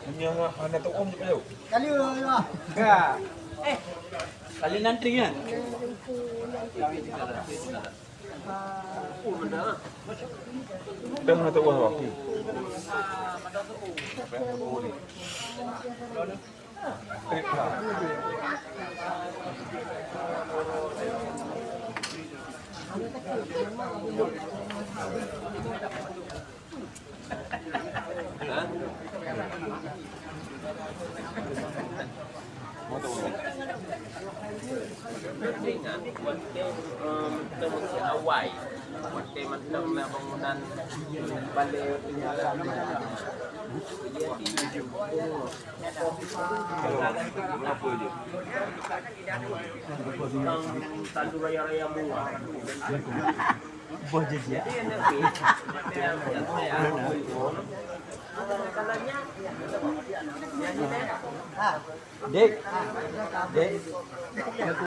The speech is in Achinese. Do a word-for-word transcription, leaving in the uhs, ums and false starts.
Meunyoe hana teu'om jipajôh. Kali, ya. Ka. Eh, kali nantri kan? Dah hana teu'om, Bang. Ingat, watèe, em, teumasuk awai, watèe mantong na bangunan balè tinggalan. Jadi, tandu raya-raya mua. Boh jijak. Dek. Dek.